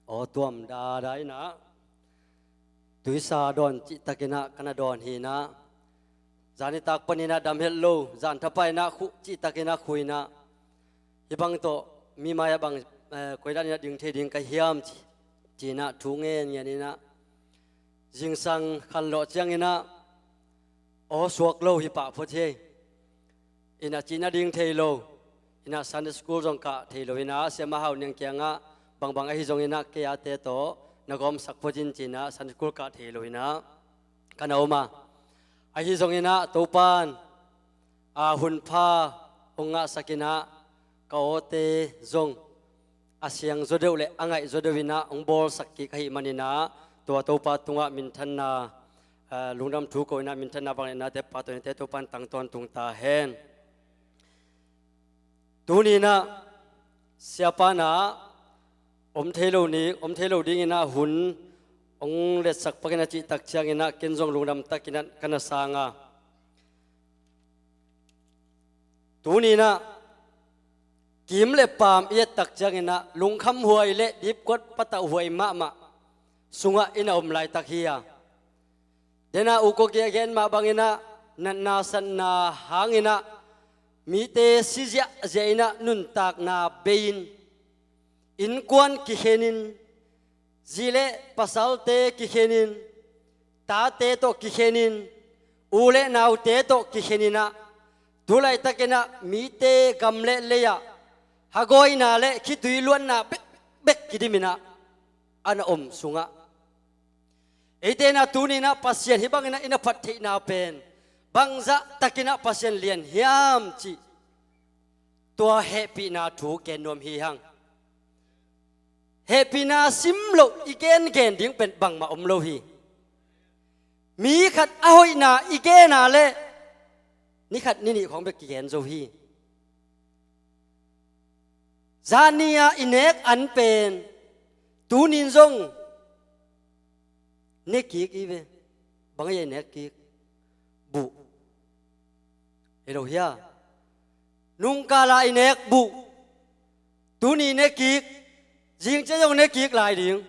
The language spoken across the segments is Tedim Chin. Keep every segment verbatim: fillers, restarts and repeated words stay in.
Aw, tuam dada inah tuisa dawn cihtakinah ka na dawn hinah, zanitak paninah dam het lo, zanthapai inah khuh cihtakinah khuh inah, hih bang tawh mi mai-ah bang, eh, koi daninah ding thei ding ka hiam ci, cinah thu ngen ngen inah, zingsang khanlawh cianginah, aw suak lo hi pah phot hi. Inah cihna ding thei lo. Inah Sunday school zong kah thei lo inah Siama Hau Niang kiangah bangbang ahi zonginah kei ate tawh na gawmsak phot in cinah Sunday school kah thei lo inah ka na om a. Ahi zonginah Topan a hunpha hong ngahsakinah ka awte zong a siang zaw deuh le a ngaih zaw deuh inah hong bawlsak kik ahih maninah tua Topa tungah minthanna, eh, lungdam thu ko inah minthanna vangliatnate pha tawnate Topan tang tawntung ta hen. Tuninah siapa nah om thei lo ni, om thei lo dinginah hun hong letsak pakin a cihtak cianginah ken zong lungdam takinah ka na sang a. Tuninah kim le paam i ettak cianginah lungkhamhuai le dipkuat patauhhuai mahmah sungah i na om laitak hi a. Dena u kawkia gen mah banginah natna satna hanginah mite si ziahziah inah nuntakna bei-in innkuan kikhenin, zi le pasalte kikhenin, tate tawh kikhenin, u le naute tawh kikheninah tulaitakinah mite gam le lei-ah hagawina le khitui luanna bekbek kidiminah a na om sungah eite na tuninah Pasian hih banginah i na phat theihna pen bangzah takinah Pasian lian hiam cih tua hehpihna thu gen nuam hi hang. Hehpihna sim loh i gengen ding pen bangmah om lo hi. Mi khat a hoihna i gena le ni khat ni nih khawng bek kigen zo hi. Zani-a i nek an pen tunin zong ne kik i ve. Bang a i nek kik buh. Hi lo hia? Nungkala i nek buh. Tuni ne kik, zingcia zong ne kik lai ding.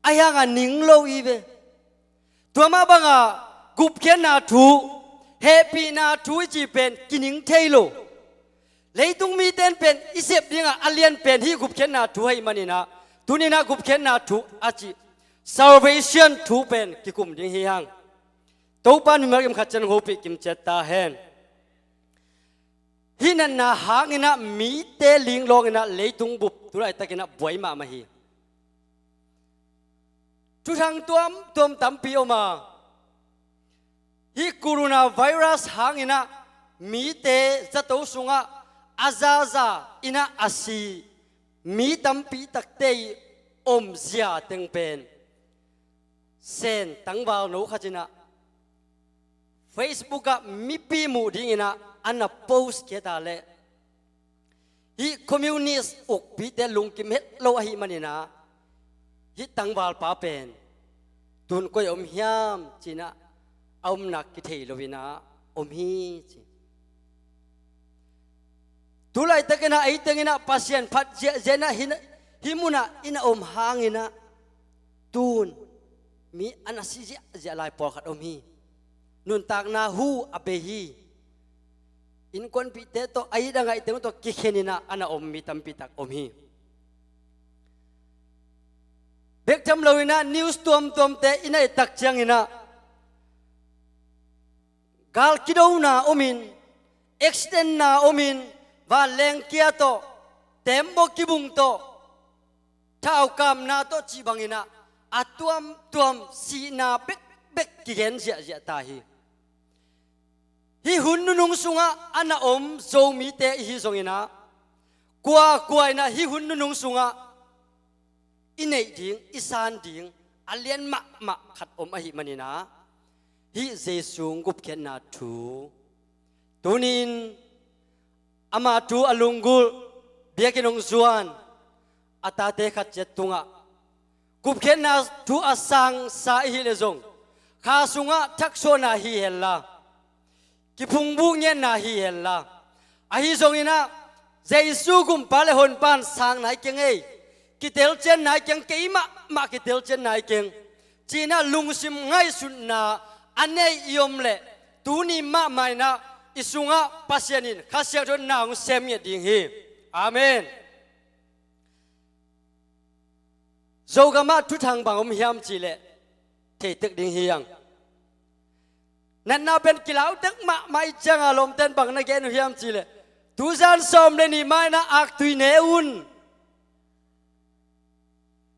A hianga ning lo i ve. Tua mah banga gupkhiatna thu, hehpihna thu i cih pen kining thei lo. Leitung mite in pen i sep dingah a lian pen hih gupkhiatna thu ahih maninah tuninah gupkhiatna thu a cih salvation thu pen kikum ding hi hang. Topa mimal kim khat cian hopih kim ciat ta hen. Hih natna hanginah mite linglawng inah leitung bup tulaitakinah buai mahmah hi. Thuthang tuamtuam tampi om a, hih coronavirus hanginah mite zato sungah a zaza inah a si mi tampi takte i omzia teng pen Sen tangval no khat inah Facebook ah mipi muh dinginah a na post khiat a leh hih communist ukpite lungkim het lo ahih maninah hih tangvalpa pen tun koi a om hiam cinah a omnak kithei loinah om hi ci. Tulaitakinah eitenginah Pasian phat ziahziahinah hih munah i na om hanginah tun mi a na si ziahziah lai pawlkhat om hi. Nuntakna hu a bei hi. Innkuanpihte tawh a it a ngaihte tawh kikheninah a na om mi tampitak om hi. Bek tham loinah news tuamtuamte i na ettak cianginah gal kidona omin, accidentna omin, vanleng kia tawh, tembaw kibung tawh, thaukamna tawh cih banginah a tuamtuam sihna bekbek kigen ziahziah ta hi. Hih hun nunung sungah a na om Zomite ihi zonginah kuakua inah hih hun nunung sungah i neih ding i san ding a lian mahmah khat om ahih maninah hih Jesu gupkhiatna thu tunin ama thu a lunggulh biakinn hong zuan a tate khat ciat tungah gupkhiatna thu a sangsa ihi leh zong kha sungah thaksuahna hi henla kiphungbuh ngiatna hi henla ahi zonginah Jesu gumpa le honpa in sang nai keng ei. kitel cian nai keng, keimah mah kitel cian nai keng, ci-in ah lungsim ngaihsutna a nei i om leh, tuni mahmah in ah i sungah Pasian in Kha Siangtho natna hong sem ngiat ding hi. Amen. Zogam ah thuthang bang om hiam cih leh thei tek ding hi hang. Natna pen kilau tek mahmah ahih ciangin lawmte'n bang na gen uh hiam cih leh, tu zan sawm le nih ma-in ah aktui ne un.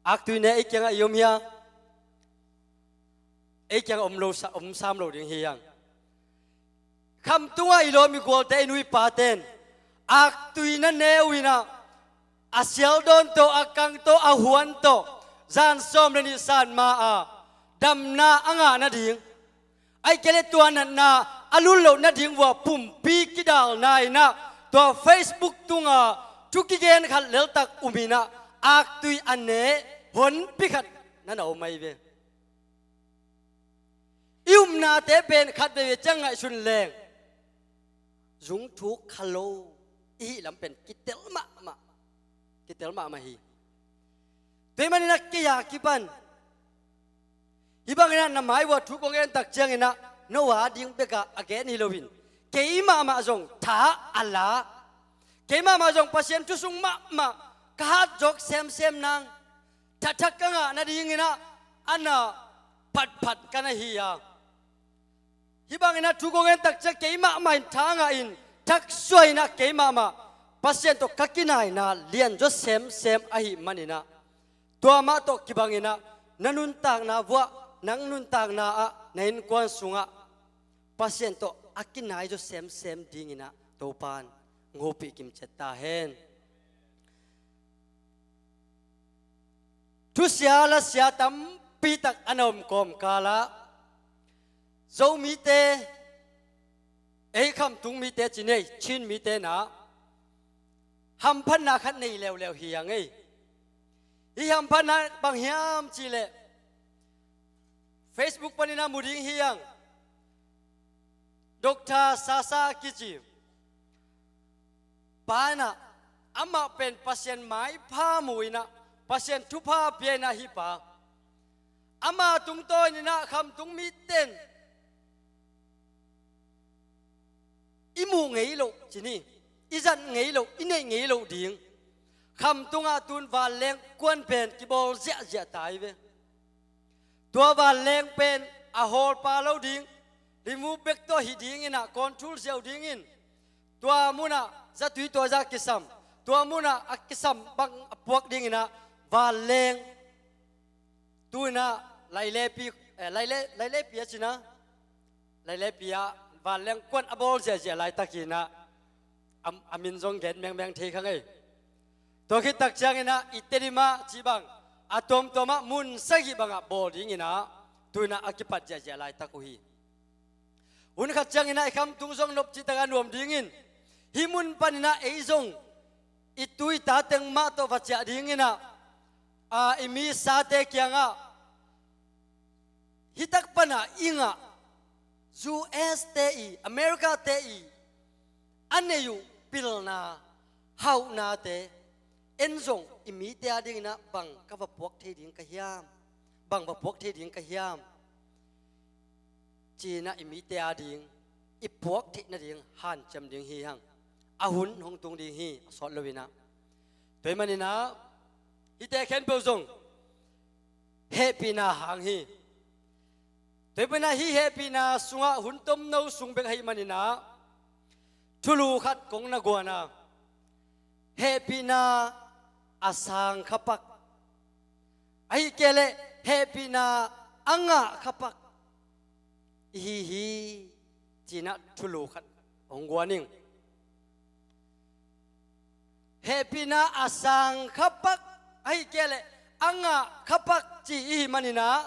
Aktui ne ei kiangah i om hia? Ei kiangah om lo sa, om sam lo ding hi hang. Khamtung ah i lawm i gualte, i nu i pate'n aktui na ne uh in ah, a sialdawn tawh, a kang tawh, a huan tawh, zan sawm le nih sat ma-a damna a ngah nading, ahih kei leh tua natna a lut loh nading uh ah pumpi kidalna in ah, tua Facebook tungah thu kigen khat leltak um in ah, aktui a ne honpi khat na na om ahi ve. I upnate pen khat veivei ciang ngaihsun leng zung thuk kha lo i hih lam pen kitel mahmah, kitel mahmah hi. Tua ahih manin ah kei a kipan, hih bangin ah na mai uh ah thu kong gen tak ciangin ah no a ding bek a gen hi loin, kei mahmah zong tha a la, kei mahmah zong Pasian thu sung mahmah ka hat zawk semsem nang, thathak ka ngah nadingin ah a na phatphat ka na hi a. Hih bangin ah thu kong gen tak ciang kei mahmah in tha ngah in, thaksuah in ah kei mahmah Pasian tawh ka kinaina lianzaw semsem ahih manin ah, tua mah tawh kibangin ah na nuntakna vuah, nang nuntakna ah, na innkuan sungah Pasian tawh a kinaizaw semsem dingin ah Topa'n hong hopih kimciat ta hen. Thusia lasia tampi tak a na om kawmkal ah, Zomite, ei khamtung mite ci ni ei, Chin mite in ah hamphatna khat nei leuleu hi hang ei. Hih hamphatna bang hiam cih leh, Facebook panin ah mu ding hi hang. Doctor Sasa kici pa in ah, amah pen Pasian maipha mu in ah, Pasian thupha pia in ah hih pa, ama tungtawn in ah khamtung mite'n i muh ngei loh ci ni, i zat ngei loh, i neih ngei loh ding, khamtung ah tu-in vanleng kuan pen kibawl ziahziah ta hi ve. Tua vanleng pen a hawlpa lo ding, remove bek tawh hi dingin ah, control ziau dingin, tua mun ah zatui tua zah kisam, tua mun ah a kisam bang a puak dingin ah, vanleng tu-in ah Lailepi, eh, Laile, Lailepi a ci na, Lailepi ah vanleng kuan a bawl ziahziah laitakin ah, a, a min zong gen mengmeng thei kha ngei. Tua khit tak ciangin ah i Tedim ah cih bang, a tuamtuam ah mun sagih bangah bawl dingin ah, tu-in ah a kipat ziahziah laitak uh hi. Hun khat ciangin ah i khamtung zong nop cihtak a nuam dingin, hih mun panin ah ei zong i tu i ta teng mah tawh va ciah dingin ah, a, i misate kiangah, hih tak pan a i ngah, U S te i, America te i a nei uh pilna, hauhnate, en zong i mite a dingin ah bang ka va puak thei ding ka hiam, bang va puak thei ding ka hiam, ci-in ah i mite a ding i puak theih nading hanciam ding hi hang. A hun hong tung ding hi, a sawt loin ah. Tua ahih manin ah hihte khempeuh zong hehpihna hang hi. Tua ahih manin ah hih hehpihna sungah hun tomno sung bek ahih manin ah thulu khat kong na guan a, hehpihna a sang khapak, ahih kei leh hehpihna a ngah khapak i hi hi, ci-in ah thulu khat hong guan ing. Hehpihna a sang khapak, ahih kei leh a ngah khapak ci i hih manin ah,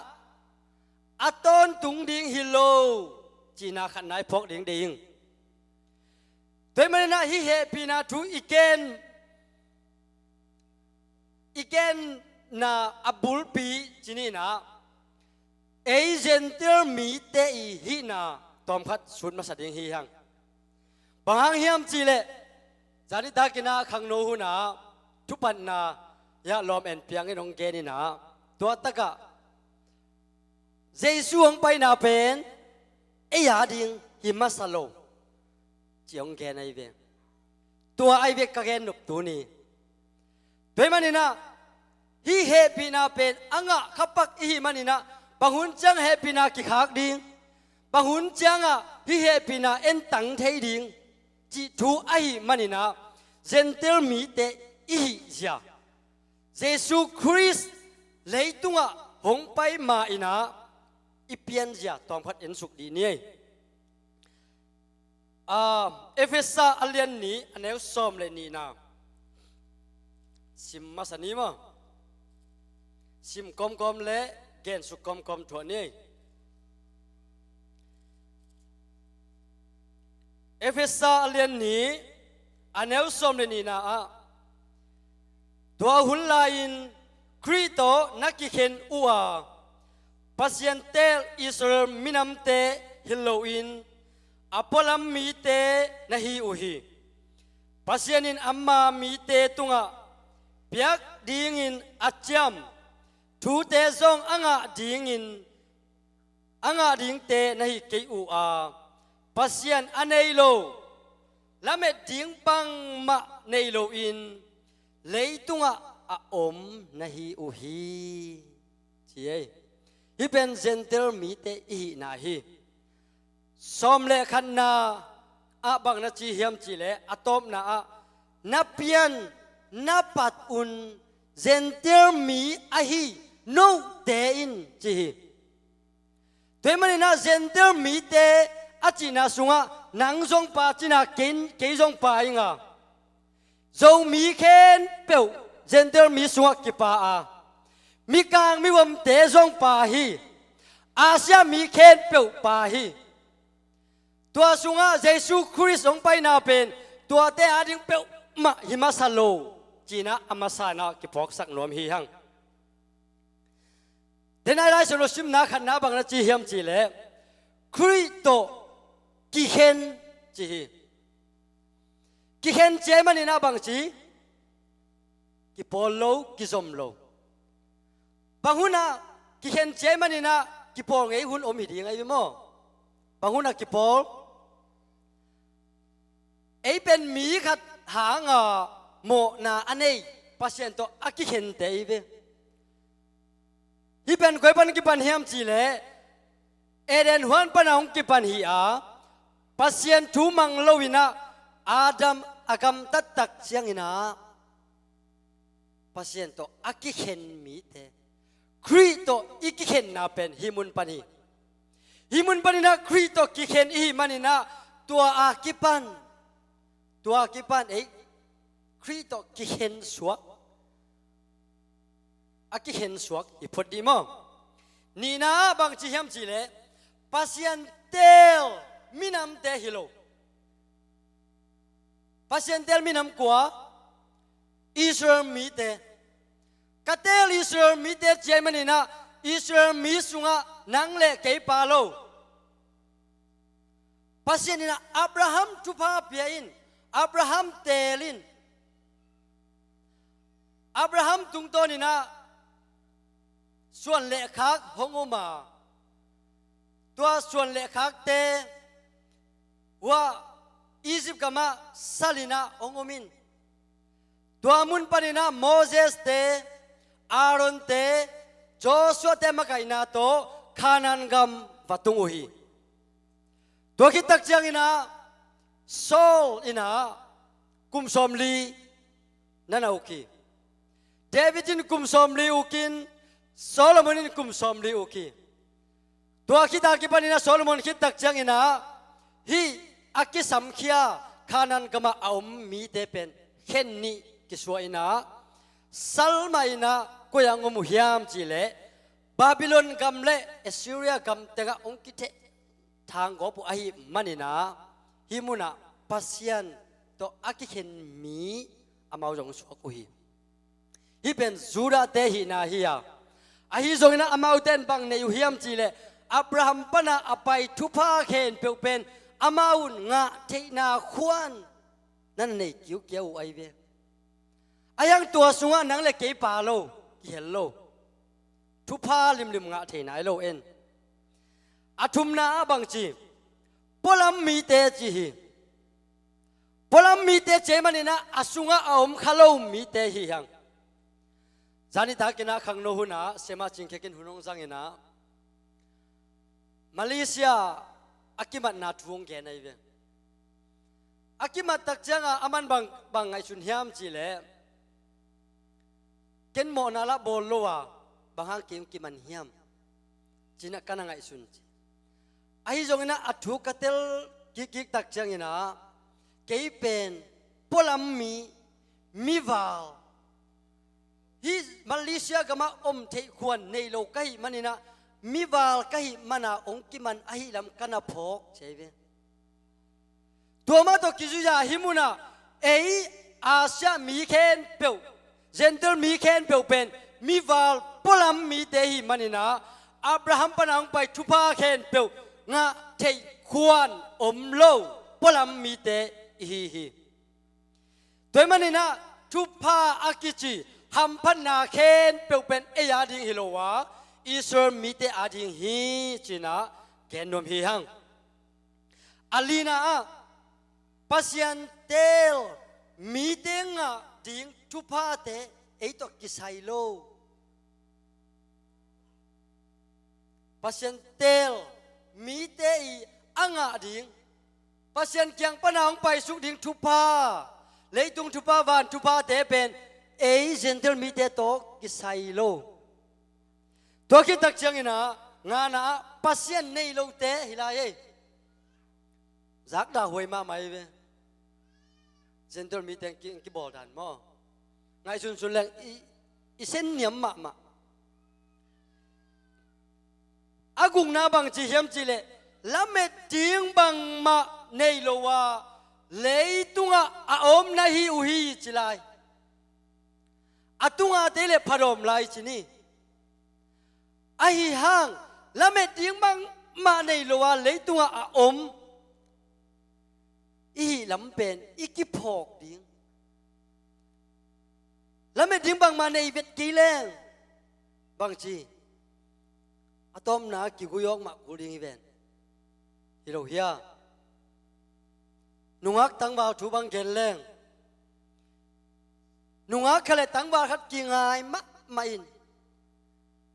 a tawntung ding hi lo cihna khat na i phuak ding deih ing. Tua ahih manin ah hih hehpihna thu i gen, i genna a bulpi ci ni-in ah, ei Gentile mite i hihna tawmkhat sut masa ding hi hang. Bang hang hiam cih leh, zanitak in ah khangno hun ah thupatna Hiah lawm en piangin hong gen inah, tua takah Jesu hong paina pen ei a ding hi masa lo ci hong gen ahi ve. Tua ahi ve ka gen nop tuni. Tua hih maninah hih hehpihna pen a ngah khapak i hih maninah bang hun ciang hehpihna kikhak ding, bang hun ciangah hih hehpihna entang thei ding cih thu ahi maninah Gentile mite i hih zia, Jesu Khrist leitungah hong pai ma inah i pianzia tawmkhat ensuk dih ni ei. Efesa a lian nih a neu sawm le nihna sim masa ni maw? Sim kawmkawm le gensuk kawmkawm thuah ni ei. Efesa a lian nih a neu sawm le nihna ah, tua hun lai-in Khrih tawh na kikhen uh a, Pasian teel Israel minamte hi loin a pualam mite na hi uh hi. Pasian in ama mite tungah piak dingin a ciam thute zong a ngah dingin a ngah dingte na hi kei uh a, Pasian a nei lo, lamet ding bangmah nei loin leitungah a om na hi uh hi, ci ei. Hih pen Gentile mite i hihna hi. Sawm le khatna ah bang na ci hiam cihleh a tawpna ah na pian na pat un Gentile mi ahi note in ci hi. Tua hih maninah Gentile mite a cihna sungah nang zong pa cina kei, kei zong pa inga, Zomi khempeuh Gentile mi sungah kipa a, mikang mihuamte zong pa hi. Asia mi khempeuh pa hi. Tua sungah Jesu Khrist hong paina pen tuate ading peuhmah hi masa lo cinah a masa inah kiphawksak nuam hi hang. Denai Lai Siangtho simna khatna bang na ci hiam cihleh Khrih tawh kikhen ci hi. Kikhen ci ahih maninah bang ci? Kipawl lo, kizom lo. Bang hunah kikhen ci ahih maninah kipawl ngei hun om hi ding ahi maw? Bang hunah kipawl? Ei pen mi khat hanga mawhna a nei Pasian tawh a kikhente i ve. Hih pen koi pan kipan hiam cihleh Eden huan pana hong kipan hi a, Pasian thu mang loinah Adam a gamtattak cianginah Pasian tawh a kikhen mite, Khrih tawh i kikhenna pen hih mun pan hi. Hih mun paninah Khrih tawh kikhen i hih maninah tua a kipan, tua a kipan ei Khrih tawh kikhen suak, a kikhen suak i phot dih maw? Nihna ah bang ci hiam cihleh Pasian teel minamte hi lo. Pasian teel minam kua? Israel mite. Ka teel Israel mite ci ahih maninah Israel mi sungah nang le kei pa lo. Pasian inah Abraham thupha pia in, Abraham teel in. Abraham tungtawninah suan le khak hong om a, tua suan le khakte uah Egypt gamah salinah hong om in. Tua mun paninah Moses-te, Aaron-te, Joshua-te makaihna tawh Kanaan gam va tung uh hi. Tua khittak cianginah Saul inah kum sawmli na na uk hi. David in kum sawmli uk in, Solomon in kum sawmli uk hi. Tua khit a kipaninah Solomon khittak cianginah hih a kisamkhia Kanaan gamah a om mite pen khen nih kisuah inah Salma inah koi-ah hong om uh hiam cihleh Babylon gam le Assyria gam tengah hong kitheh thanggawp uh ahih maninah hih munah Pasian tawh a kikhen mi amau zong suak uh hi. Hih pen Judah-te hihna hi a, ahi zonginah amaute in bang nei uh hiam cihleh Abraham pana a pai thupha khempeuh pen amau un ngah theihna khuan nan nei kiukiau uh ahi ve. Ahi hang tua sungah nang le kei pha lo, kihel lo. Thupha limlim ngah thei nai lo en. A thumna ah bang ci, pualam mite ci hi. Pualam mite ci ahih manin ah a sungah a om kha lo mite hi hang. Zan nitak in ah khangno hun ah Sema Cing Khe Kin hun hong zang in ah Malaysia a kimatna thu hong gen ahi ve. A kimat tak ciangah aman bang, bang ngaihsun hiam cih leh, ken mawhna lah bawl lo a, bang hang kei hong kiman hiam, ci-in ah ka na ngaihsun ci. Ahi zongin ah a thu ka tel kikkik tak ciangin ah, kei pen pualam mi, mival, hih Malaysia gamah om theih khuan nei lo ka hih manin ah, mival ka hih mana hong kiman ahih lam ka na phawk ci ahi ve. Tua mah tawh kizui-a hih munah ei Asia mi khempeuh, Gentile mi khempeuh pen mival pualam mite hih manin ah, Abraham pana hong pai thupha khempeuh ngah theih khuan om lo pualam mite i hi hi. Tua ahih manin ah thupha a kici hamphatna khempeuh pen ei a ding hi lo a, Israel mite a ding hi, ci-in ah gen nuam hi hang. A lina ah, Pasian teel mite ngah ding thuphate ei tawh kisai lo. Pasian teel mite i a ngah ding, Pasian kiang pana hong paisuk ding thupha, leitung thupha, van thuphate pen ei Gentile mite tawh kisai lo. Tua khit tak ciangin ah, ngana ah, Pasian nei lote hi lai ei. Zakdah huai mahmah hi ve. Gentile mite ki, kibawl dan maw? Ngaihsunsun leng i, i sen niam mahmah. A gukna bang ci hiam cih leh, lamet ding bangmah nei lo a, leitungah a om na hi uh hi ci lai. A tungah te le phadawm lai ci ni. Ahi hang, lamet ding bangmah nei lo a, leitungah a om i hih lam pen i kiphawk ding. Lamet ding bangmah nei vet kei leng, bang ci, a tawpna kigui awk mah kul ding hi ven. Hi lo hia? Nungak tangval thu bang gen leng, nungak khat le tangval khat kingai mahmah in,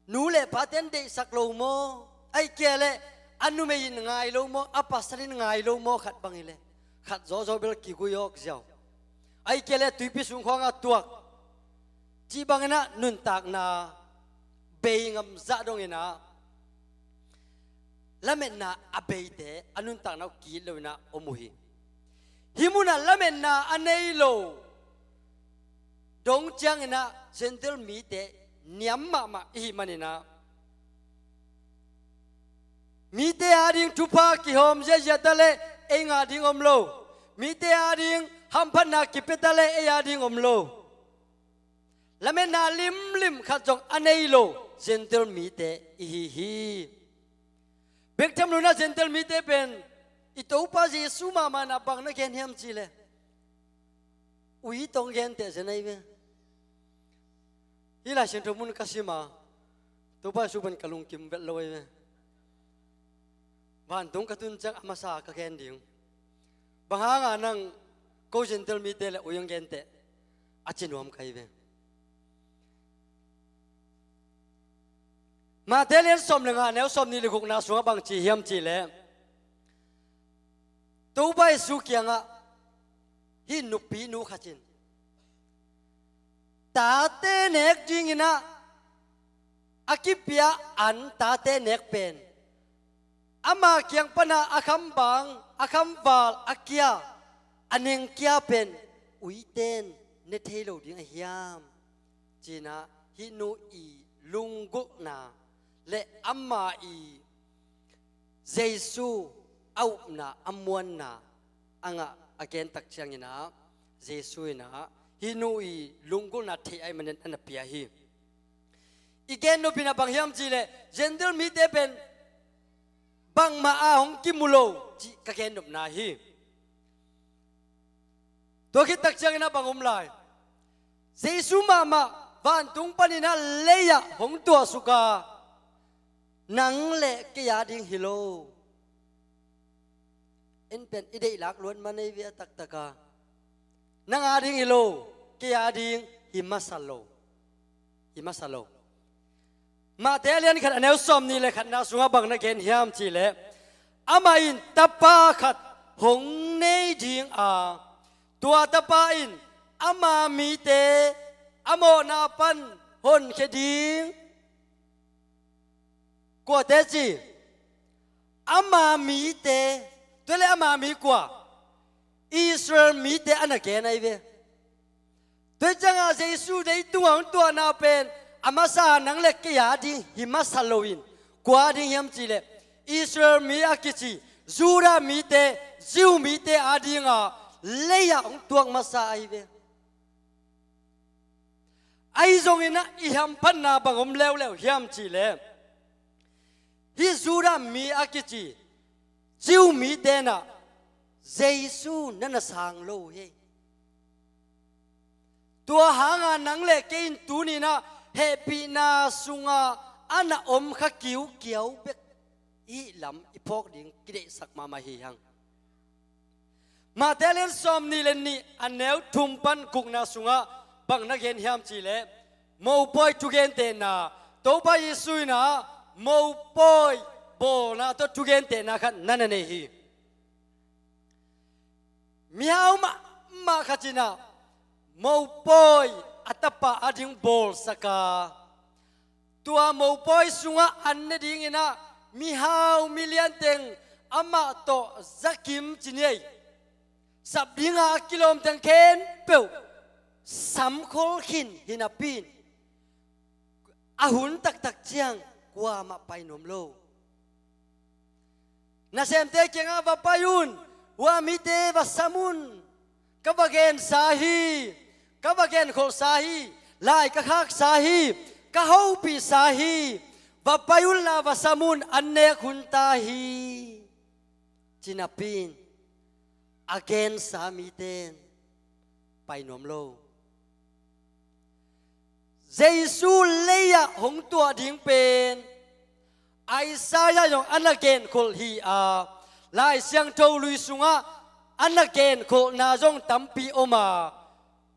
nu le pate'n deihsak lo maw, ahih kei leh a numei in ngai lo maw, a pasal in ngai lo maw, khat bang hi leh khat zawzaw bel kigui awk ziau. Ahih kei leh tuipi sung khawngah tuak cih bangin ah nuntakna bei ngam zah dongin ah, lametna a beite a nuntakna uh ki-it loin ah om uh hi. Hih munah lametna a nei lo dong ciangin ah Gentile mite niam mahmah i hih manin ah, mite ading thupha kihawm ziahziah ta leh ei ngah ding om lo. Mite ading hamphatna kipia ta leh ei ading om lo. Lametna limlim khat zong a nei lo Gentile mite i hi hi. Bek tham loin ah Gentile mite pen i Topa Jesu mahmah in ah bang na gen hiam cih leh, ui tawh hong gen teh zen ahi ve. Hih Lai Siangtho mun ka sim a, Topa Jesu pen ka lungkim vet lo ahi ve. Vantung ka tun ciang a masa ka gen ding. Bang hanga nang ko Gentile mite le ui hong gen teh, a ci nuam ka hi ve. Matthai lian sawm le nga, neu sawmnih le gukna sungah bang ci hiam cih leh, Topa Jesu kiangah hih nupinu khat in tate nek dingin ah a kipia an tate nek pen, ama kiang pana a khambang, a khamval, a kia, a nengkia pen uite'n ne thei lo ding ahi hiam, ci-in ah hih nu i lunggulhna le ama i Jesu a upna, a muanna a ngah a gen tak ciangin ah, Jesu in ah hih nu i lunggulhna theih ahih manin a na pia hi. I gen nop in ah bang hiam cih leh, Gentile mite pen bangmah a hong kimu lo cih ka gen nopna hi. Tua khit tak ciangin ah bang om lai? Jesu mahmah vantung panin ah lei-ah hong tuahsuk a, nang le kei a ding hi lo. En pen i deih lak luat man ei ve a taktak a. Nang a ding hi lo, kei a ding hi masa lo. Hi masa lo. Matthai a lian khat a neu sawmnih le khatna sungah bang na gen hiam cih leh, amah in tapa khat hong nei ding a, tua tapa in ama mite a mawhna pan honkhia ding. Kuate ci? Ama mite. Tua le ama mi kua? Israel mite a na gen ahi ve. Tua ciangah Jesu leitung a hong tuahna pen a masa nang le kei a ding hi masa loin, kua a ding hiam cih leh Israel mi a kici Judah mite, Jew mite a dingah lei-ah hong tuak masa ahi ve. Ahi zongin ah i hamphatna bang om leuleu hiam cih leh, hih Judah mi a kici Jew mite in ah Jesu na na sang lo hi. Tua hanga nang le kei in tuni-in ah hehpihna sungah a na om kha kiukiau bek i hih lam i phawk ding kideihsak mahmah hi hang. Matthai a lian sawmnih le nih a neu thum pan gukna sungah bang na gen hiam cih leh, mopawi thugentehna, Topa Jesu in ah mopawi bawlna tawh thugentehna khat na na nei hi. Mihau mahmah khat in ah mopawi a tapa a ding bawlsak a, tua mopawi sungah an ne dingin ah mihau milian teng amah tawh zakim ci ni ei, sap dinga a kilawm teng khempeuh samkhol khin hi napi in, a hun taktak ciang kuamah pai nuam lo. Nasemte kiangah va pai un, hua mite va sam un, ka va gensa hi, ka va genkholhsa hi, lai ka khaksa hi, ka hopihsa hi, va pai unla va sam un, an nek hun ta hi, ci napi in a gensa mite in pai nuam lo. Jesu lei-ah hong tuah ding pen Isaiah zong a na genkholh hi a, Lai Siangtho lui sungah a na genkholhna zong tampi om a,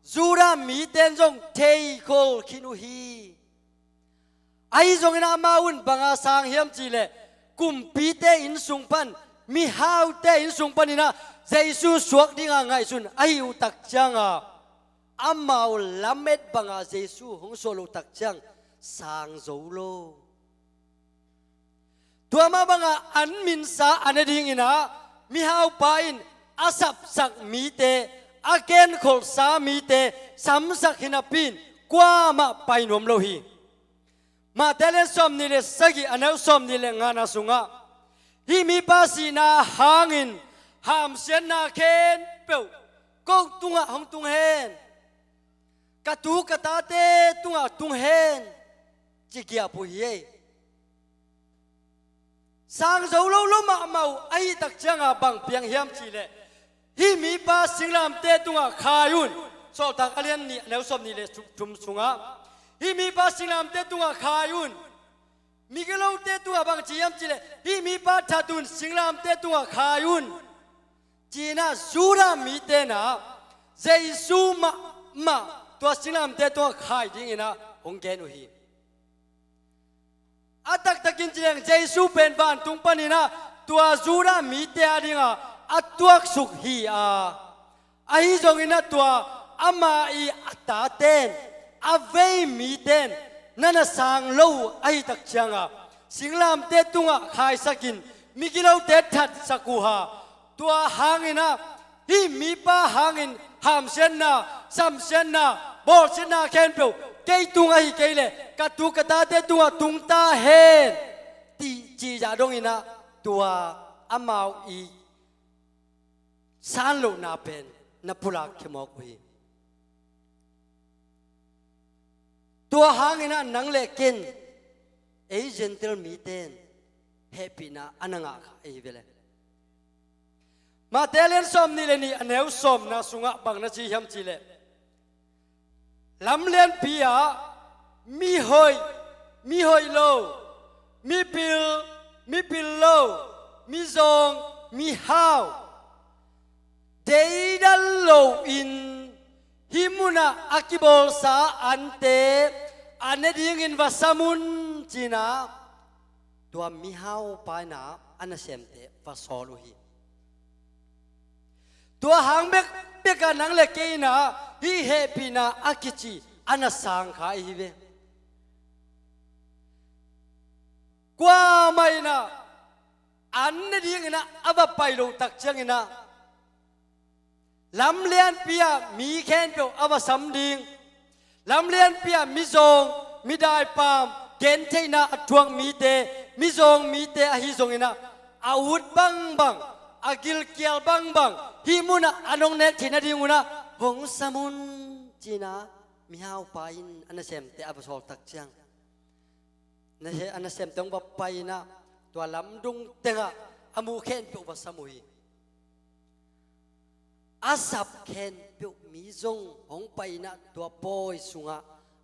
Judah mite in zong theikhol khin uh hi. Ahi zongin amau in banga sang hiam cih leh, kumpite innsung pan, mihaute innsung panin ah Jesu suak dinga ngaihsun ahih uh tak ciangah, amau lamet banga Jesu hong suah loh tak ciang sang zo lo. Tua mah banga an minsa a ne dingin ah mihaupa in a sapsak mite, a genkholhsa mite samsak hi napi in kuamah pai nuam lo hi. Matthai a lian sawmnih le sagih a neu sawmnih le ngana sungah, hih mipa sihna hangin hamsiatna khempeuh ko tungah hong tung hen, ka tu ka tate tungah tung hen, ci giap uh hi ei. Sang zo lo lo mahmah uh ahih tak cianga bang piang hiam cih leh, hih mipa singlamteh tungah khai un. Sawltak a lian nih a neu sawmnih le thum sungah, hih mipa singlamteh tungah khai un. Migilote tungah bang ci hiam cih leh, hih mipa that un, singlamteh tungah khai un, ci-in ah Judah mite in ah Jesu mahmah tua singlamteh tungah khai dingin ah hong gen uh hi. A taktakin ci leng Jesu pen vantung panin ah tua Judah mite a dingah a tuaksuk hi a, ahi zongin ah tua ama ii a taten, a vei miten na na sang lo uh ahih tak cianga, singlamteh tungah khaisakin migilote thatsak uh a, tua hangin ah hih mipa hangin hamsiatna, samsiatna, bawlsiatna khempeuh kei tung ahi kei leh ka tu ka tate tungah tung ta hen, ti cih zah dongin ah tua amau ii san lohna pen na pulak khia mawk uh hi. Tua hangin ah nang le ken ei Gentile miten hehpihna a na ngah kha ei hi ve le. Matthai a lian sawmnih le nih a neu sawmna sungah bang na ci hiam cih leh, Lamlianpi ah mihoih, mihoih lo, mipil, mipil lo, mizawng, mihau, deidan loin hih munah a kibawlsa ante a ne dingin va sam un, ci-in ah tua mihaupa in ah a nasemte va sawl uh hi. Tua hang bekbek ah nang le kei in ah hih hehpihna a kici a na sang kha i hi ve. Kuamah in ah an ne dingin ah a va pai loh tak ciangin ah lamlianpi ah mi khempeuh a va sam ding, lamlianpi ah mizawng, midaipam, gentheihna a thuak mite, mizawng mite ahi zongin ah a ut bangbang, a gilkial bangbang hih munah an hong nek theih nadingun ah hong sam un, ci-in ah mihaupa in a nasemte a va sawl tak ciang, na he, a nasemte hong va pai in ah tua lamdung tengah a muh khempeuh va sam uh hi. A sap khempeuh mi zong hong pai in ah tua pawi sungah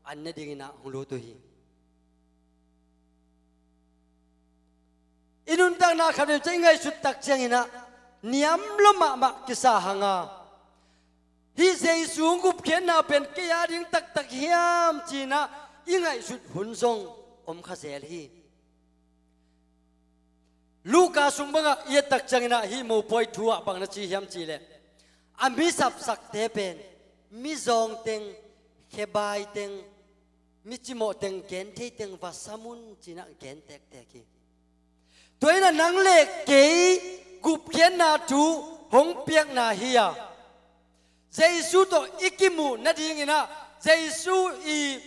an ne dingin ah hong lut uh hi. I nuntakna khat vei ciang i ngaihsut tak ciangin ah niam lua mahmah kisa hang a, hih Jesu gupkhiatna pen kei a ding taktak hiam, ci-in ah i ngaihsut hun zong om kha zel hi. Luka sung bangah i et tak ciangin ah hih mopawi thu ah bang na ci hiam cih leh, a mi sapsakte pen mizawng teng, khebai teng, mi cimawh teng, genthei teng va sam un, ci-in ah gen tektek hi. Tua in ah nang le kei gupkhiatna thu hong piakna hi a, Jesu tawh i kimuh nadingin ah, Jesu i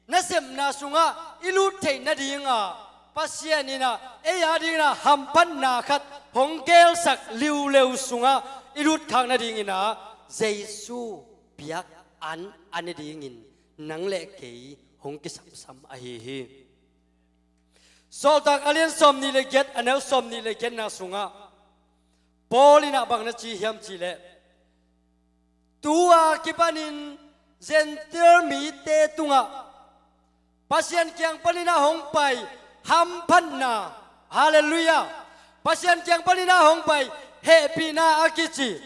nasepna sungah i lut theih nadingah Pasian in ah ei a dingin ah hamphatna khat hong gelsak liuleu sungah i lutkhak nadingin ah Jesu piak an a ne dingin nang le kei hong kisamsam ahi hi. Sawltak a lian sawmnih le giat, a neu sawmnih le giatna sungah Paul in ah bang na ci hiam cih leh, tu-a kipanin Gentile mite tungah Pasian kiang panin ah hong pai hamphatna, halleluiah, Pasian kiang panin ah hong pai hehpihna a kici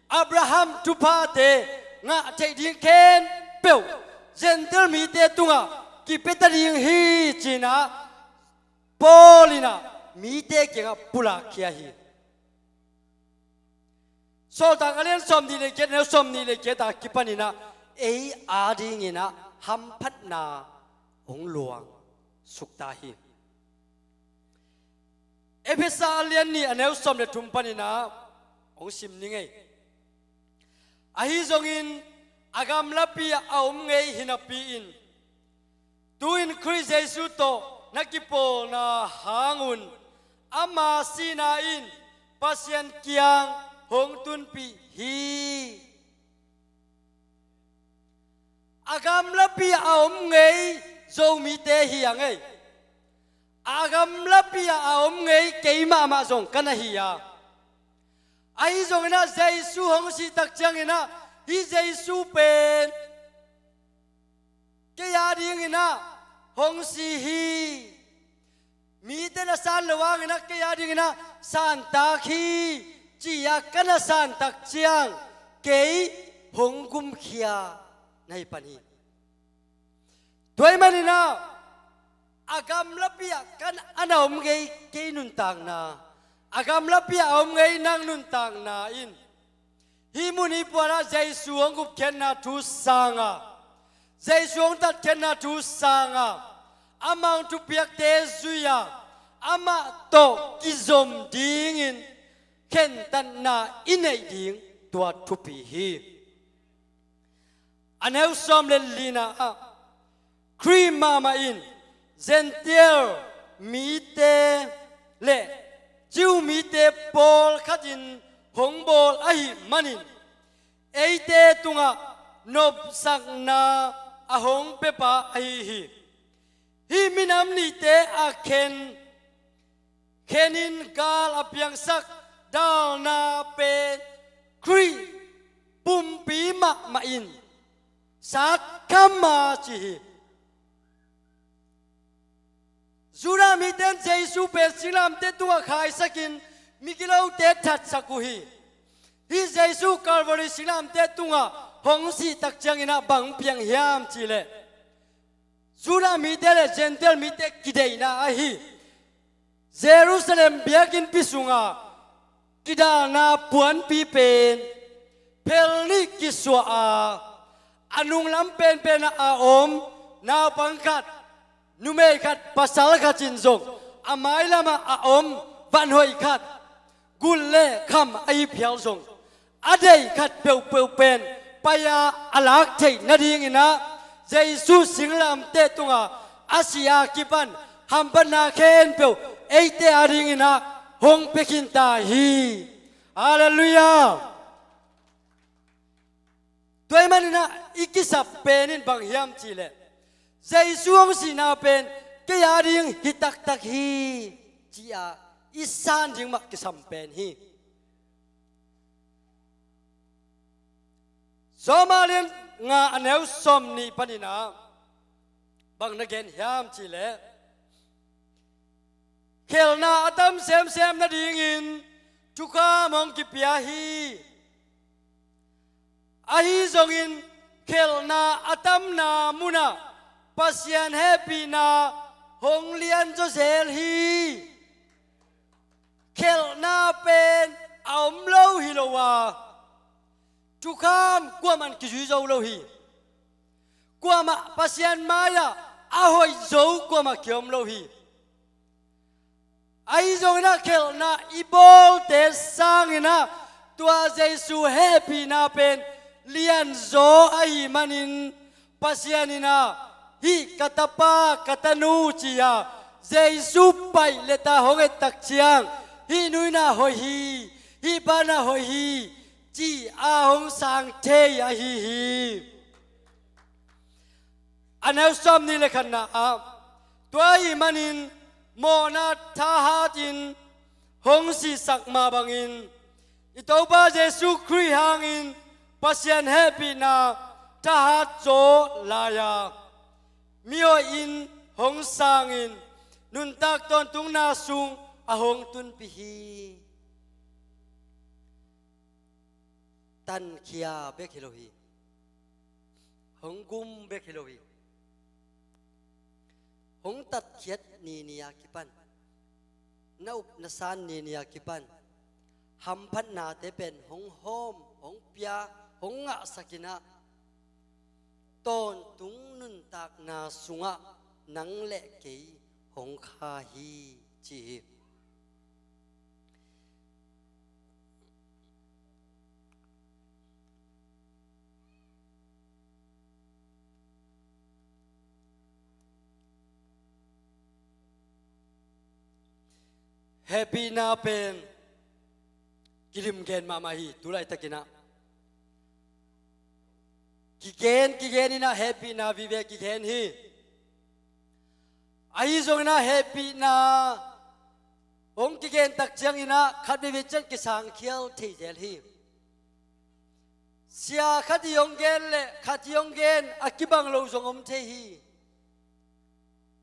Abraham thuphate ngah theih ding khempeuh Gentile mite tungah kipia ta ding hi, ci-in ah Paul in ah mite kiangah pulakkhia hi. Sawltak a lian sawmnih le giat, neu sawmnih le giat a kipanin ah ei a dingin ah hamphatna hong luang sukta hi. Efesa a lian nih, a neu sawm le thum panin ah hong sim ni ngei. Ahi zongin a gamlapi ah a om ngei hi napi-in, tu-in Khrih Jesu tawh na kipawlna hangun ama sihna in Pasian kiang hong tunpih hi. A gamlapi ah a om ngei Zomite hi a ngei. A gamlapi ah a om ngei kei mahmah zong ka na hi a. Ahi zongin ah Jesu hong sih tak ciangin ah hih Jesu pen kei a dingin ah hong si hi. Mite na san lo hangin ah kei a dingin ah santak hi, ci-a ka na santak ciang kei hong gumkhia na hi pan hi. Tua ahih manin ah a gamlapi ah ka na om ngei kei nuntakna, a gamlapi ah a om ngei nang nuntakna in hih mun hih puanah Jesu hong gupkhiatna thu sanga, Jesu hong tatkhiatna thu sanga, amah hong thupiakte zui-a amah tawh kizom dingin khentatna i neih ding tua thupi hi. A neu sawm le lina ah Khrih mahmah in Gentile mite le Jew mite pawlkhatin hong bawl ahih manin eite tungah nopsakna a hong piapa ahi hi. Hih minam nihte a khen khenin gal a piangsak dalna pen Khrih pumpi mahmah in sat kham a ci hi. Judah mite in Jesu pen singlamteh tungah khaisakin migilote thatsak uh hi. Hih Jesu Calvary singlamteh tungah hong sih tak ciangin ah bang piang hiam cihleh, Judah mite le Gentile mite kideihna ahi Jerusalem biakinnpi sungah kidalna puanpi pen phel nih kisuah a, a nunglam penpen ah a om naupang khat, numei khat, pasal khat in zong a mailamah a om van hoih khat, gul le kham a ih phial zong a deih khat peuhpeuh pen pai-a a lak theih nadingin ah Jesu singlamteh tungah a si-a kipan hamphatna khempeuh eite adingin ah hong pia khinta hi. Halleluiah. Tua ahih manin ah i kisap pen in bang hiam cihleh, Jesu hong sihna pen kei ading hi taktak hi, ci-a i san ding mah kisam pen hi. Rom a lian nga a neu sawmnih panin ah bang na gen hiam cihleh, khelhna a tam semsem nadingin thukham hong kipia hi. Ahi zongin khelhna a tamna munah Pasian hehpihna hong lianzaw zel hi. Khelhna pen a om lo hi lo a, thukham kuamah in kizui zo lo hi. Kuamah Pasian mai-ah a hoih zo kuamah kiom lo hi. Ahi zongin ah khelhna i bawlte sangin ah tua Jesu hehpihna pen lianzaw ahih manin Pasian in ah, hih ka tapa, ka tanu ci-a Jesu paih le ta hong et tak ciang, hih nu in ah hoih hi, hih pa in ah hoih hi, ci-a hong sang thei ahi hi. A neu sawmnih le khatna ah, tua ahih manin mawhna thahatin hong sihsak mah bangin i Topa Jesu Khrih hangin Pasian hehpihna thahat zaw lai-a mihoihin hong sangin nuntak tawntungna sung a hong tunpih hi. Tankhia bek hi lo hi. Hong gum bek hi lo hi. Hong tatkhiat nini a kipan, na up na san nini a kipan hamphatnate pen hong hawm, hong pia, hong ngahsak in ah tawntung nuntakna sungah nang le kei hong kha hi, ci hi. Hehpihna pen kilim gen mahmah hi. Tulaitakin ah kigen kigen in ah hehpihna vive kigen hi. Ahi zongin ah hehpihna hong kigen tak ciangin ah khat veivei ciang kisangkhial thei zel hi. Sia khat i hong gen le khat i hong gen a kibang lo zong om thei hi.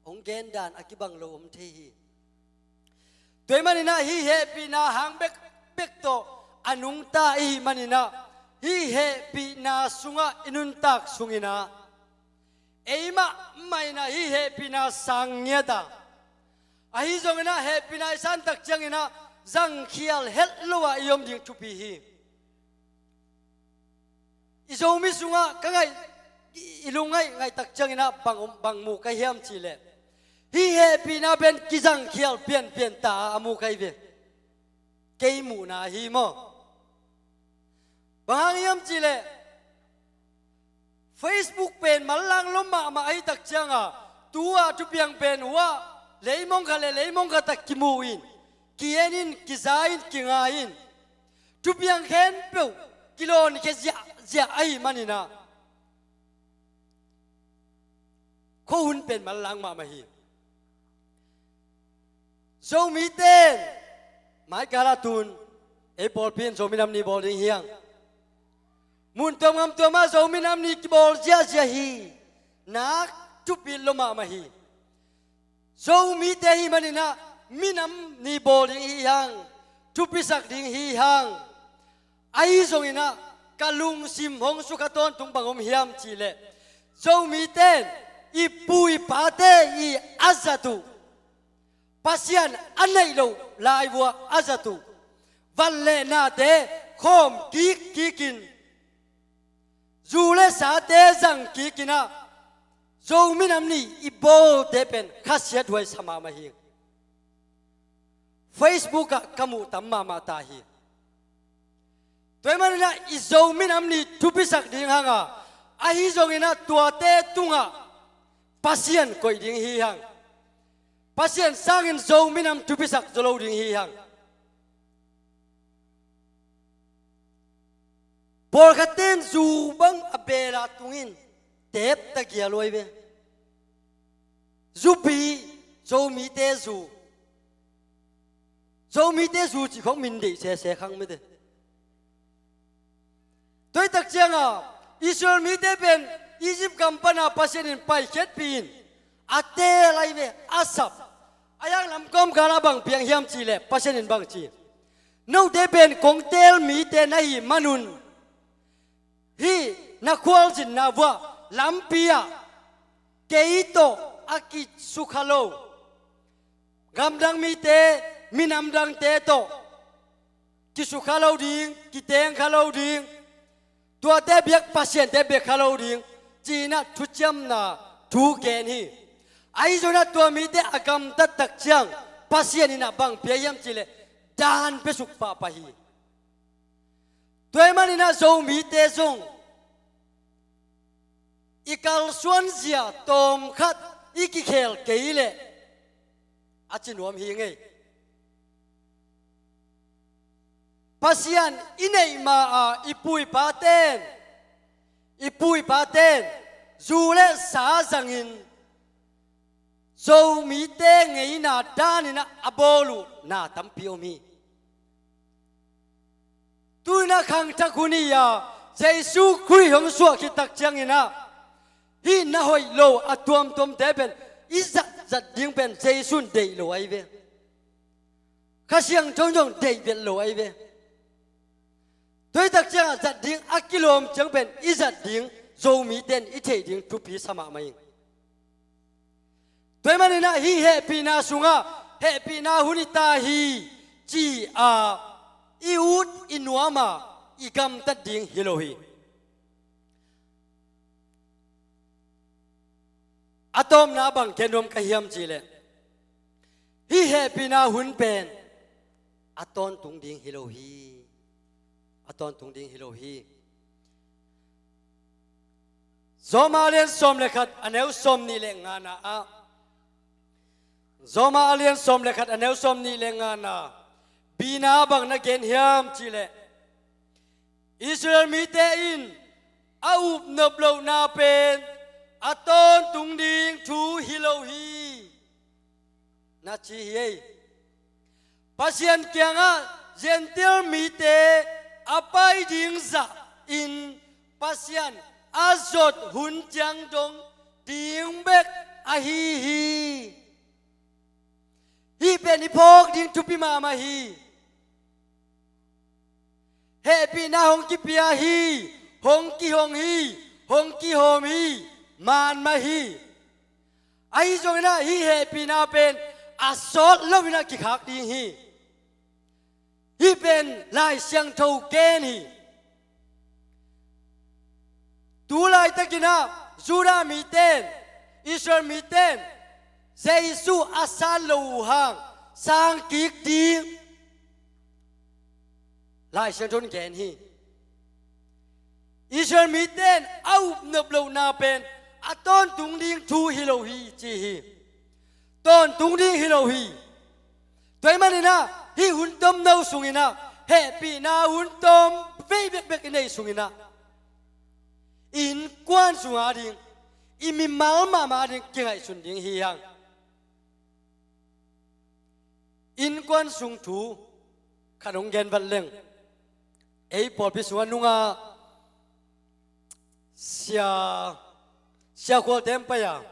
Hong gen dan a kibang lo om thei hi. Tua ahih manin ah hih hehpihna hang bekbek tawh a nungta i hih manin ah hih hehpihna sungah i nuntak sungin ah eimah mah in ah hih hehpihna sang ngiat a, ahi zongin ah hehpihna i san tak ciangin ah zangkhial het lo-a i om ding thupi hi. I Zomi sungah ka ngaih, i lungngaih ngaih tak ciangin ah bang, bang mu ka hiam cihleh, hih hehpihna pen kizangkhial pianpian ta a mu ka hi ve. Kei muhna hi maw. Bang hang hiam cihleh, Facebook pen manlang lua mahmah ahi tak cianga tua thupiang pen hua leimong khat le leimong khat ah kimu in, ki-en in, kiza in, kinga in, thupiang khempeuh kilawnkhia ziahziah ahih manin ah khuahun pen manlang mahmah hi. Zomite in maikal ah tun ei pawlpi in Zomi Nam Ni bawl ding hi hang. Mun tuam gam tuam ah Zo minam ni kibawl ziahziah hi. Nak thupi lo mahmah hi. Zomite hi maninah minam ni bawl ding hi hang, thupisak ding hi hang. Ahi zonginah ka lungsim hong sukha tawntung bang om hiam cihleh, Zomite in i pu i pate i a zat uh, Pasian a neih loh laivua a zat uh, van le nate khawm kikkikin, zu le sate zang kikinah Zo minam ni i bawlte pen khasiathuai sa mahmah hi. Facebook ah ka muh tam mahmah ta hi. Tua hi maninah i Zo minam ni thupisak ding hanga, ahi zonginah tuate tungah Pasian koih ding hi hang. Pasian sangin Zo minam thupisak zaw lo ding hi hang. Pawlkhatte in zu bang a bela tungin teep ta gial uh ahi ve. Zupi, Zomite zu. Zomite zu cih khawng min deih sese khang mite. Tuaitak cianga Israel mite pen Egypt gam pana Pasian in paikhiatpih in a teel ahi ve, a sap. A yang lam kawmkal ah bang piang hiam cihleh Pasian in bang ci, note pen kong teel mite na hih manun hih na khualzinna vuah lampi ah kei tawh a kisukha lo gamdang mite, minam dangte tawh kisukha lo ding, kitengkha lo ding, tuate biak pasiante biakkha lo ding, ci-inah thuciamna thu gen hi. Ahi zonah tua mite a gamtat tak ciang Pasian inah bang pia hiam cihleh dan piasuk pahpah hi. Tua hi maninah Zomite zong i kalsuanzia tawmkhat i kikhel kei leh a ci nuam hi ngei. Pasian i neih ma-a i pu i paten, i pu i paten zu le sa zangin Zomite ngeina daninah a bawl uh na tampi om hi. Tuinah khangthak hun hi-a Jesu Khrih hong suah khit tak cianginah hih na hoih lo a tuamtuamte pen i zatzat ding pen Jesu in deih lo ahi ve. Kha Siangtho in zong deih vet lo ahi ve. Tuaitak ciangah zat ding a kilawm ciang pen i zat ding Zomite in i theih ding thupi sa mahmah ing. Tua hi maninah hih hehpihna sungah hehpihna hun hi ta hi ci-a i ut i nuama i gamtat ding hi lo hi. A tawpna bang gen nuam ka hiam cihleh, hih hehpihna hun pen a tawntung ding hi lo hi. A tawntung ding hi lo hi. Roma a lian sawm le khat a neu sawm nih le ngana ah, Roma a lian sawm le khat a neu sawm nih le ngana B-na bang na gen hiam cihleh, Israel mite in a upnop lohna pen a tawntung ding thu hi lo hi, na ci hi ei. Pasian kiangah Gentile mite a pai ding zahin Pasian a zot hun ciang dong ding bek ahi hi. Hih pen i phawk ding thupi mahmah hi. Hehpihna hong kipia hi, hong kihong hi, hong kihawm hi, man mah hi. Ahi zonginah hih hehpihna pen a sawt loinah kikhak ding hi. Hih pen Lai Siangtho gen hi. Tu laitakinah Judah mite in, Israel mite in Jesu a san lo uh hang sang kik ding Lai Siangtho in gen hi. Israel mite in a upnop lohna pen a tawntung ding thu hi lo hi ci hi. Tawntung ding hi lo hi. Tua hi maninah hih hun tomno sunginah hehpihna hun tawm vei bekbek i neih sunginah innkuan sunga ding, i mimal mahmah ding kingaihsun ding hi hang. Innkuan sung thu khat hong gen vat leng, ei pawlpi sungah nungah Sia, Sia Khual tem pai a,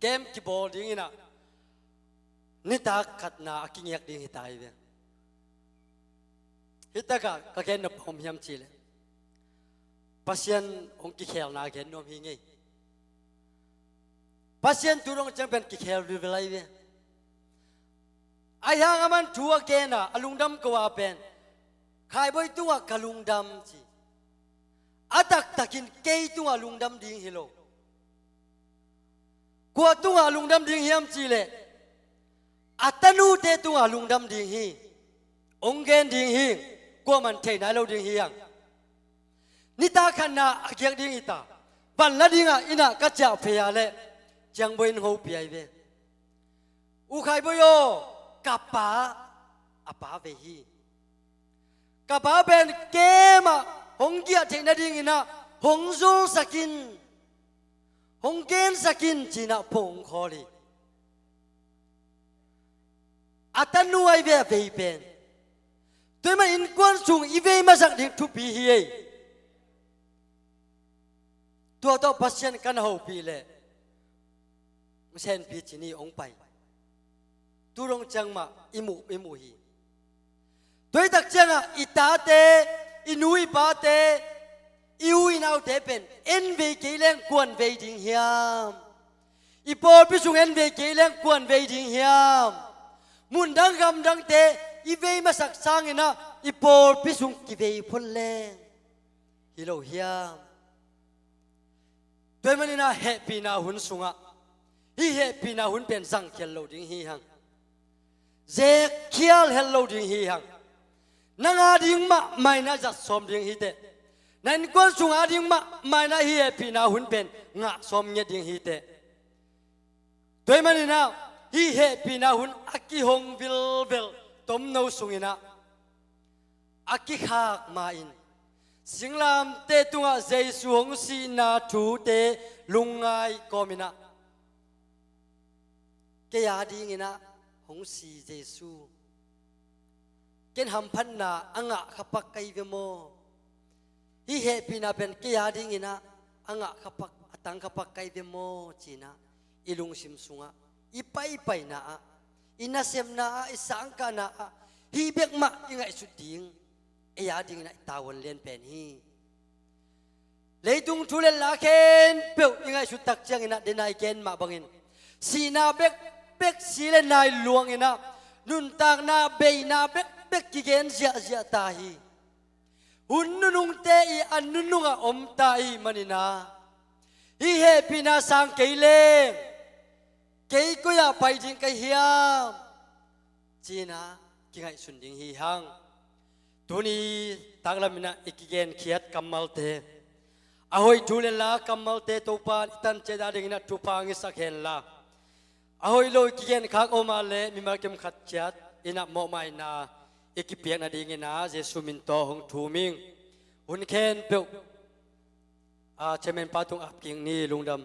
kem kibawl dingin ah nitak khatna a kingiak ding hi ta hi ve. Hi takah ka gen nop om hiam cihleh, Pasian hong kikhelna gen nuam hi ngei. Pasian tu dong ciang pen kikhel vilvel ahi ve. Ahi hang a man thu a gen a, a lungdam ko a pen, Khaiboi tungah ka lungdam ci. A taktakin kei tungah lungdam ding hi lo. Kua tungah lungdam ding hiam cihleh, a tanute tungah lungdam ding hi. Hong gen ding hi. Kuaman thei nai lo ding hi hang. Nitak khatna a giak ding hi ta. Pan la dingah inn ah ka ciah phei a leh, Ciangboi in hopih ahi ve. U Khaiboi aw, ka pa, a pa vei hi. Ka pa pen kem ah hong giah theih nadingin ah hong zulsak in, hong gensak in ci-in ah phone hong call hi. A tanu ahi ve a vei pen. Tua ahih manin innkuan sung i vei masak ding thupi hi ei. Tua tawh Pasian ka na hopih leh, Senpi Cin hong pai. Tu dong ciang mah i muh, i muh hi. Tua hi tak ciangah i tate, i nu i pate, i u i naute pen en vei kei leng kua'n vei ding hiam? I pawlpi sung en vei kei leng kua'n vei ding hiam? Mundang gamdangte i vei masak sangin ah i pawlpi sung kivei phot leng hi lo hiam? Tua ahih manin ah hehpihna hun sungah, hih hehpihna hun pen zangkhial lo ding hi hang. Zekkhial het lo ding hi hang. Nang a ding mahmah in ah zat sawm ding hi teh. Na innkuan sung a ding mahmah in ah hih hehpihna hun pen ngah sawm ngiat ding hi teh. Tua ahih manin ah hih hehpihna hun a kihong vilvel tomno sungin ah, a kikhak ma-in singlamteh tungah Jesu hong sihna thute lungngai kawmin ah, kei a dingin ah hong si Jesu, ken hamphatna a ngah khapak ka hi ve maw? Hih hehpihna pen kei a dingin ah a ngah khapak, a tang khapak ka hi ve maw ci-in ah i lungsim sungah, i paipaina ah, i nasepna ah, i sangkahna ah hih bek mah i ngaihsut ding, ei a dingin ah i tavuan lianpen hi. Leitung thu le la khempeuh i ngaihsut tak ciangin ah, den a i gen mah bangin, sihna bekbek, si le nai luangin ah, nuntakna beina bekbek kigen ziahziah ta hi. Hun nunungte i an nunungah om ta ahih manin ah, hih hehpihna sang kei leng kei koi-ah pai ding ka hiam ci-in ah kingaihsun ding hi hang. Tuni taklamin ah i kigenkhiat kammalte, a hoih thu le la kammalte Topa'n i tan ciat a dingin ah thupha hong hisak hen la, a hoih lo i kigenkhak om a leh mimal kim khat ciat in ah mawhmaina i kipiak nadingin ah Jesu min tawh hong thum ing. Hun khempeuh a chairman pa tung ap kik ni. Lungdam.